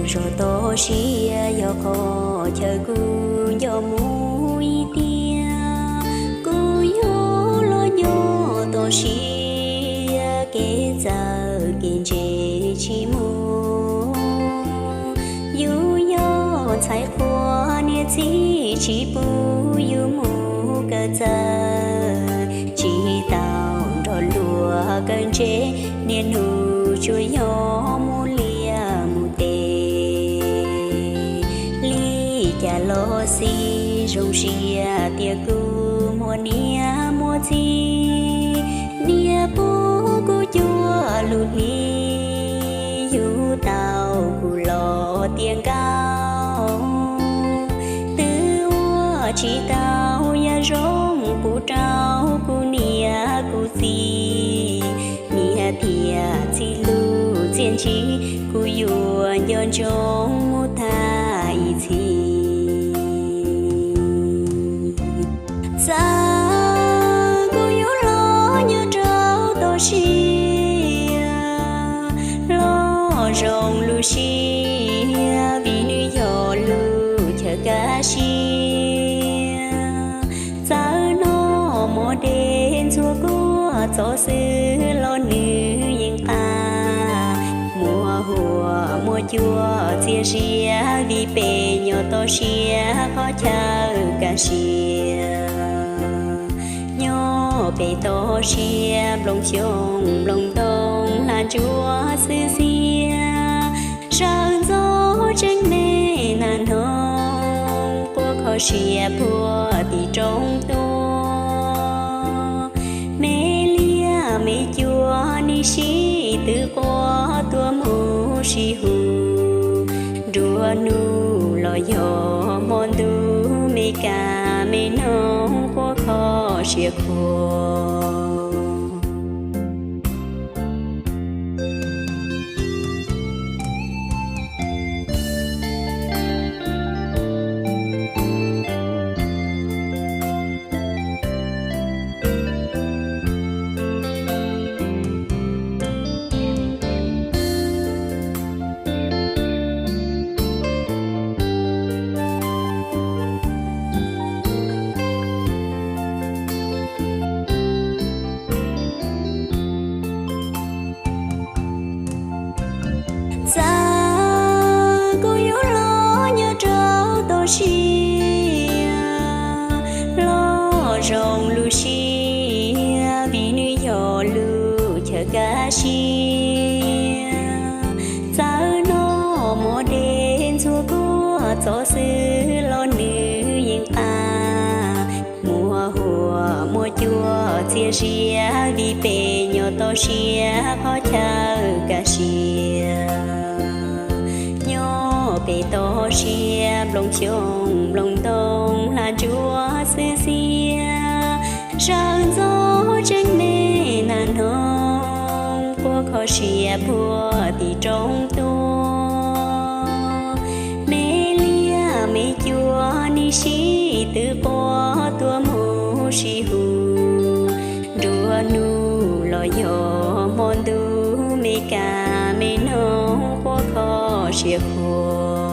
Zov toj siab yog qhov chaw kuv nco mus ib tiam, kuv yuav los nyob toj siab kev txawv kev ntse tsis muaj. Yus yog ntxhais qhua niam txiv tsis pub yus mus kawm txawj, tsis tau nrog luag kawm ntse, niaj hnub tsuas yog mus liaj mus teb. Li cas los xij zoo siab tias kuv muaj niam muaj txiv, niam pub kuv cuag lub hli, yug tau kuv los tiav nkauj. Twb ua tsis tau yam zoo pub rau kuv niam kuv txiv, niam thiab txiv lub txiaj ntsig kuv yuav nco ntsoov mus tag ib txhis. Txawm kuv yuav los nyob rau toj siab, los zoo lub siab vim nws yog lub chaw kaj siab. Txawm noj mov dej ntxuag kuaj txob xwb los nws yeej qab, muaj huab muaj cua txias zias vim peb nyob toj siab qhov chaw kaj siab. Nyob pem toj siab nplooj xyooj nplooj ntoo hla ntsuab xwb xiab, sawv ntxov tseeb me nas noog quaj kho siab puag tim rooj tuaj. Me liab me cuab nim sib tw quaj tuaj mus sib hu, nruab hnub los yog hmo ntuj me kab me noog quaj kho siab khuag. Txawm kuv yuav los nyob rau toj siab, los zoo lub siab vim nws yog lub chaw kaj siab. Txawm noj mov dej ntxuag kuaj txob xwb los nws yeej qab, muaj huab muaj cua txias zias vim peb nyob toj siab qhov chaw kaj siab. Nyob pem toj siab nplooj xyooj nplooj ntoo hla ntsuab xwb xiab, sawv ntxov tseeb me nas noog quaj kho siab puag tim rooj tuaj. Me liab me cuab nim sib tw quaj tuaj mus sib hu, nruab hnub los yog hmo ntuj me kab me noog quaj kho siab khuag.